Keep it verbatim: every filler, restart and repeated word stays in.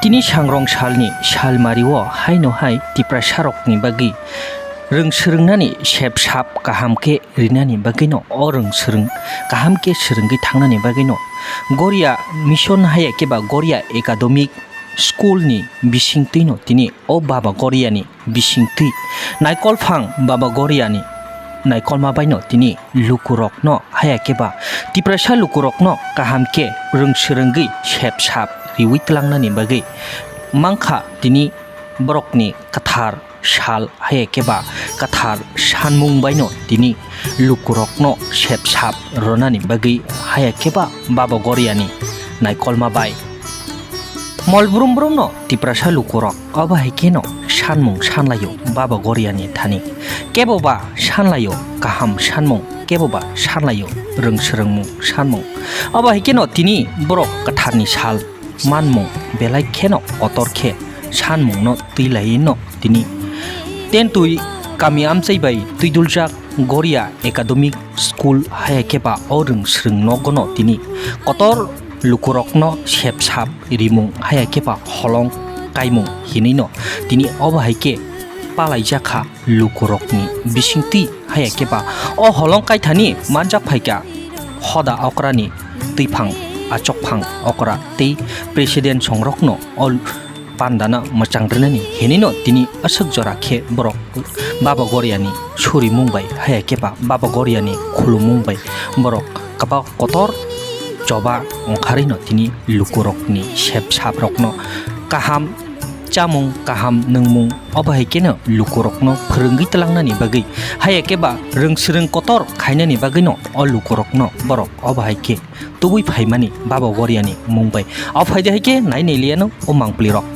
Tini sangrong salni salmario haino hai Tiprasarokni bagwi rwng swrwngnani sep sap kaham khe rinani bagwino o rwng swrwng kaham khe swrwngwi thangnani bagwino Goria Mission haya khe ba Goria Academic School ni bisingtwino tini o Baba Goriani bisingtwi naikolphang Baba Goriani naikolma baino tini lukurokno haya khe ba Tiprasa lukurokno kaham khe rwng swrwngwi sep sap riwi tlangnani bagwi mankha tini borokni kwthar sal haya khe ba kwthar sanmung baino tini lukurokno sep sap rwnani bagwi haya khe ba Baba Goriani naikolma bai. Mol brum brumno Tiprasa lukurok obo hai kheno sanmung sanlaio Baba Goriani thani. Kebo ba sanlaio kaham sanmung, kebo ba sanlaio rwng swrwngmung sanmung. Obo hai kheno tini borok kwtharni sal manmung belai kheno kotor khe sanmungno twi laiwi no tini Tentwi kami amchai bai twiduljak Goria Academic School haya khe ba o rwng swrwng nogono tini kotor lukurokno sep sap rimung haya khe ba holong kaimung hinwi no tini obo hai khe palaijak kha lukurokni bisingtwi haya khe ba o holong kaithani manjak phaikha hoda okrani twiphang achokphang okra tei president songrokno o pandana mwchang rwnani hinwi no tini aswk jora khe borok Baba Goriani surimung bai haya khe ba Baba Goriani khulumung bai borok kwbak kotor choba ongkharwi no tini lukurokni sep sap rokno kaham chamung kaham nungmung obo hai kheno lukurokno phwrwngwi tlangnani bagwi haya khe ba rwng swrwng kotor khainani bagwino o lukurokno borok obo hai khe tubui phaimani Baba Goriani mung bai. O phaidi hai khe nai nai liano o mangpli rok.